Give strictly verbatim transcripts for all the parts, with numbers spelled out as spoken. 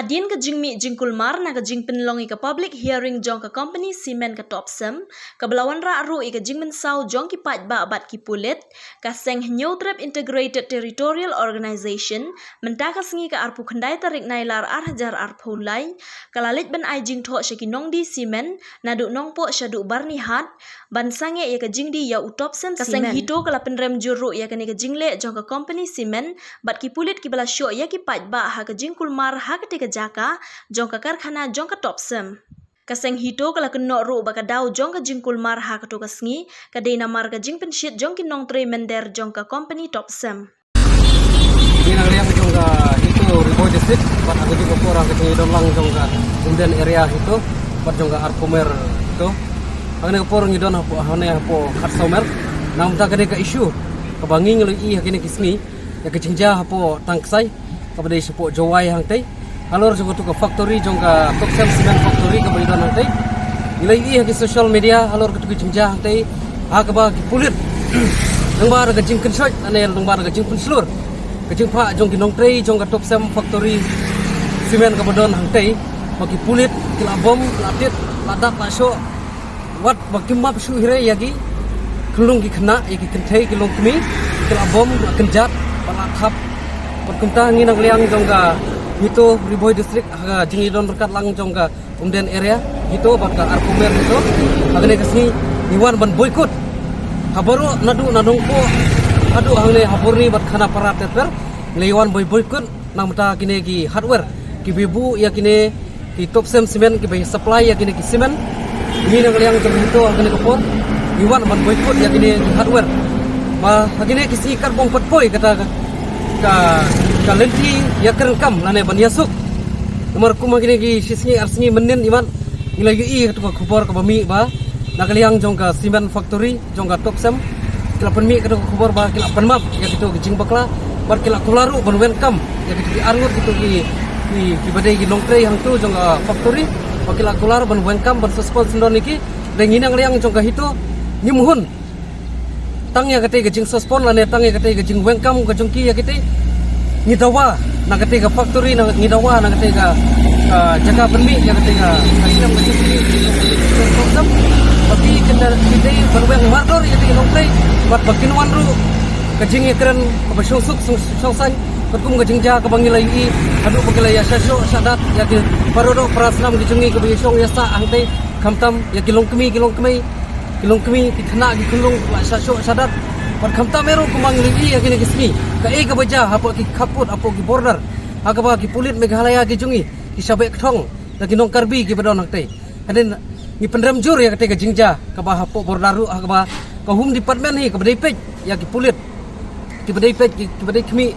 Hadien ka jingmih jingkulmar na ka jingpynlong ïa ka public hearing jong ka company cement ka Topcem, kaba la wanrah ruh ïa ka jingmynsaw jong ki paidbah bad ki pulit, ka seng Hynñiewtrep Integrated Territorial Organization, mynta ka sngi ka arphew khyndai tarik Nailar ar hajar arphew lai, ka la leit ban ai jingthoh sha ki nongdie cement, naduh Nongpoh shaduh Byrnihat, ban sangeh ïa ka jingdie ïa u Topcem Cement. Ka seng HITO ka la pynrem jur ruh ïa kane ka jingleh jong ka company cement, bad ki pulit kiba la shoh ïa ki paidbah ha ka jingkulmar ha katei ka jaka jong ka karkhana jong ka Topcem. Ka seng HITO ka la kynnoh ruh ba ka daw jong ka jingkulmar ha kato ka sngi, ka dei namar ka jingpynshit jong ki nongtrei mynder jong ka company Topcem. Ngi na ka liang jong ka HITO Ri Bhoi District, bad ha kajuh ka por ha ka jingdon lang jong ka Umden area HITO, bad jong ka Arphew Mer HITO. Ha kane ka por ngi don hapoh, hane hapoh Khatsawmer. Namar kane ka issue kaba ngi ngi la ïohi ha kine ki sngi, ïa ka jingjia hapoh Tangksai, kaba dei shapoh Jowai hangtei, halor jong kato ka factory jong ka Topcem Cement Factory kaba ïadon hangtei. Ngi la ïohi ha ki social media halor kato ka jingjia hangtei, ha kaba ki pulit lyngba da ka jingkynshoit lane lyngba da ka jingpynshlur ka jingphah jong ki nongtrei jong ka Topcem Factory Cement kaba don hangtei, ba ki pulit ki la bom, ki la tied, la dat, la shoh, wat ba kim map shuh hi re ïa ki khyllung ki khynnah, ïa ki kynthei ki longkmie, ki la bom, la kynjat, ba la thap. Bad kumta ngi na ka liang jong ka HITO Ri Bhoi District, ha ka jingïadon ryngkat lang jong ka Umden area HITO bad ka Arphew Mer HITO, ha kane ka sngi ngi wan ban boycott. Ha baroh naduh na Nongpoh haduh hangne ha Byrni bad Khanapara ter ter, ngi la wan ban boycott namar kine ki hardware kiba buh ïa kine ki Topcem Cement kiba supply ïa kine ki cement. Ngi na ka liang jong HITO ha kane ka por ngi wan ban boycott ïa kine ki hardware. Ba ha kine ki sngi kat ba ym pat poi kata ka, ka, ka lynti ïakren kam lane ban ïasuk. Namar kum ha kine ki shi sngi ar sngi mynnin imat ngi la ïohi kato ka khubor kaba mih ba na ka liang jong ka cement factory jong ka Topcem ki la pynmih kato ka khubor ba ki la pynmap ïa kito ki jingbakla, bad ki la kular ruh ban weng kam ïa kito ki arngut kito ki, ki, kiba dei ki nongtrei hangto jong ka factory, ba ki la kular ban weng kam ban suspend syndon ïa ki. Dei ngi na ka liang jong ka HITO ngim hun tang ïa katei ka jingsuspend lane tang ïa katei ka jingweng kam ka jong ki ïa katei. Ngi dawa na katei ka factory, na, ngi dawa na katei ka, ka jaka pynmih ïa katei ka, ka snem ka jong ki. Ba ki kin da, ki dei ban weng mardor ïa katei ka nongtrei, bad ba kin wan ruh ka jingïakren kaba shongsuk shong, shongsaiñ, katkum ka jingjia kaba ngi la ïohi haduh ba ki la ïa shah shoh shah dat ïa ki para doh para snam ki jong ngi kiba ïashong ïasah hangtei, khamtam ïa ki longkmie ki longkmie, ki longkmie ki khynnah ki khyllung la shah shoh shah dat. Bad khamtam eh ruh kumba ngi la ïohi ha kine ki sngi, kaei kaba jia hapoh ki khappud, hapoh ki border, ha kaba ki pulit Meghalaya ki jong ngi ki shah beh kthong da ki nong Karbi kiba don hangtei. Hadien ngi pynrem jur ïa katei ka jingjia kaba hapoh border ruh, ha kaba ka Home Department hi kaba dei peit ïa ki pulit, kiba dei peit, ki, kiba dei khmih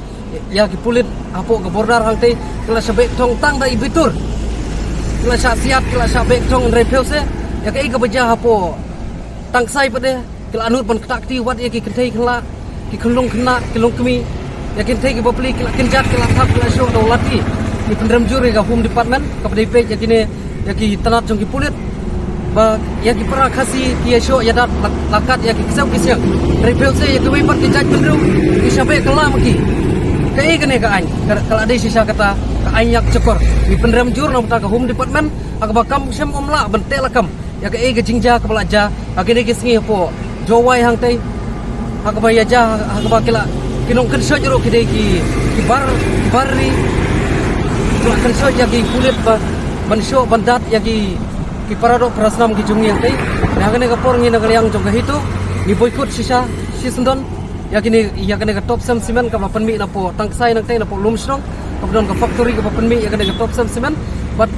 ïa ki pulit hapoh ka border hangtei, ki la shah beh kthong tang da i bitur, ki la shah siat, ki la shah beh kthong, hynrei phi ïohi se ïa kaei kaba jia hapoh Tangksai pat de, ki la nud ban ktah kti wat ïa ki kynthei khynnah, ki khyllung khynnah, ki longkmie, ïa ki kynthei ki bapli ki la kynjat, ki la thap, ki la shoh da u lati. Ngi pynrem jur ïa ka Home Department kaba dei peit ïa kine, ïa ki tnat jong ki pulit, ba ïa ki para Khasi ki ïashoh ïadat la, la kat ïa ki ksew ki siang. Hynrei phi ïohi se ïa kiwei pat ki jaitbynriew ki shah beh kylla ma ki. Kaei kane ka aiñ, ka, ka la dei shisha kata ka aiñ ïakjakor. Ngi pynrem jur namar ka Home Department ha kaba kam shym ym lah ban teh lakam ïa kaei ka jingjia kaba la jia ha kine ki sngi hapoh Jowai hangtei, ha kaba ïa jia, ha kaba ki la, ki nongkynshoit ruh ki dei ki, ki bar, ki bar ri, ki la kynshoit ïa ki pulit ba, ban shoh ban dat ïa ki, ki para doh para snam ki jong ngi hangtei. Te ha kane ka por ngi na ka liang jong ka HITO ngi boycott shisha shisyndon ïa kine, ïa kane ka Topcem Cement kaba pynmih napoh Tangksai nangtei, napoh Lumshnong, kaba don ka factory kaba pynmih ïa kane ka Topcem Cement. Bad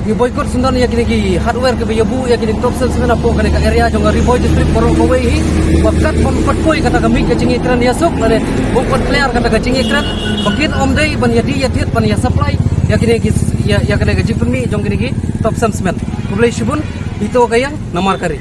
ngi boycott syndon ïa kine ki hardware kiba ïa buh ïa kine ki Topcem Cement hapoh kane ka area jong ka Ri Bhoi District baroh kawei hi. Ba kat ba ym pat poi kata ka mih ka jingïakren ïasuk lane ba ym pat clear kata ka jingïakren, ba kin ym dei ban ïa dih ïa thied ban ïa supply ïa kine ki, ïa, ïa kane ka jingpynmih jong kine ki Topcem Cement. Khublei shibun. HITO ka ïeng namar ka ri.